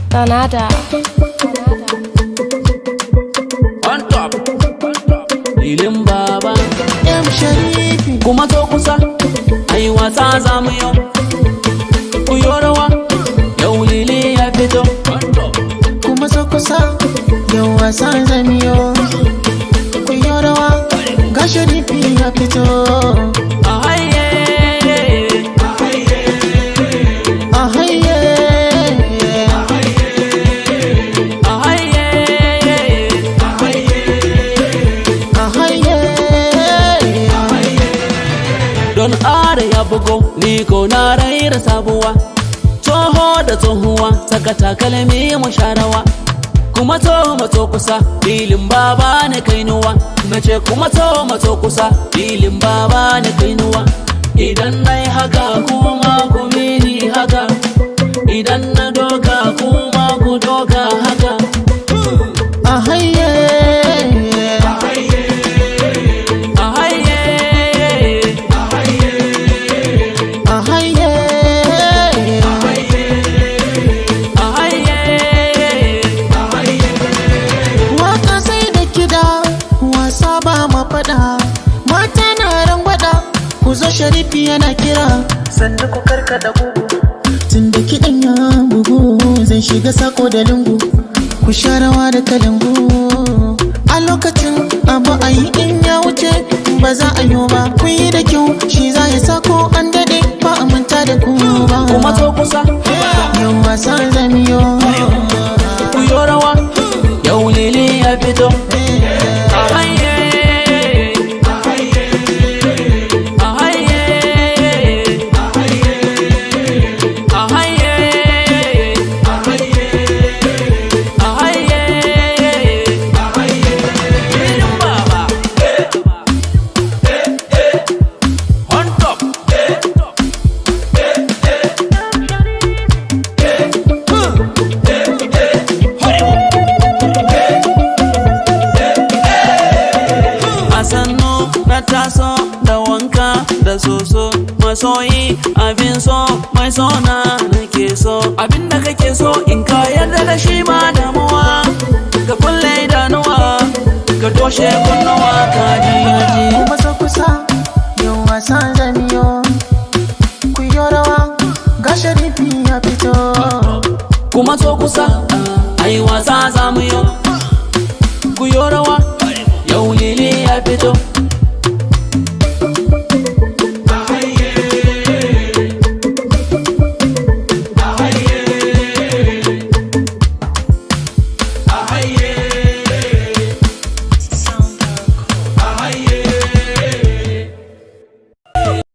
Donada. On top. Lilin Baba. M Sharifi. Kuma zo kusa, ai wasa za mu yau. Ku yo rawa, yau Lili ya fito. Kuma zo kusa, yau wasan zamiyo. Ku yi rawa, ga Sharifi ya fito. A haye. A haye. A haye. A haye. Don are ya bugo, ni ko na raira sabuwa. Tsoho da tsohuwa, saka takalmi mu sharawa. Kuma to matso kusa, Lilin Baba na kainuwa. Nace kuma to matso kusa, Lilin Baba na kainuwa. Idan na yi haka, kuma ku mini haka. Idan na doka, kuma ku doka haka. A haye. A haye. A haye. A haye. Waka sai da kiɗa, wasa ba ma faɗa. Mata na rangwada, ku zo, Sharifi yana kira. Sannu ku karkada gugu. Tunda kiɗan ya bugu, zan shiga sako da lungu. Ku sha rawa da kalangu. A lokacin abu a yi, in ya wuce ba za a yi ba. Ku yi da kyau, shi za ya sako an daɗe ba a manta da ku ba. Kuma to kusa, Yau wasan zamiyo. Ku yo rawa, yau Lili ya fito. A haye. A haye. A haye. A haye. A haye. Lilin Baba. On top. A sannu na taso da wanka da soso, masoyi abin so, mai sona nake so. Abin da kake so, in ka yarda da shi ba damuwa, ka kulle idanuwa, ka toshe kunnuwa, ka ji ji. Kuma so kusa, yau wasan zamiyo. Ku yi rawa, ga Sharifi ya fito. Kuma so kusa, ai wasa za mu yau. Ku yo rawa, yau Lili ya fito.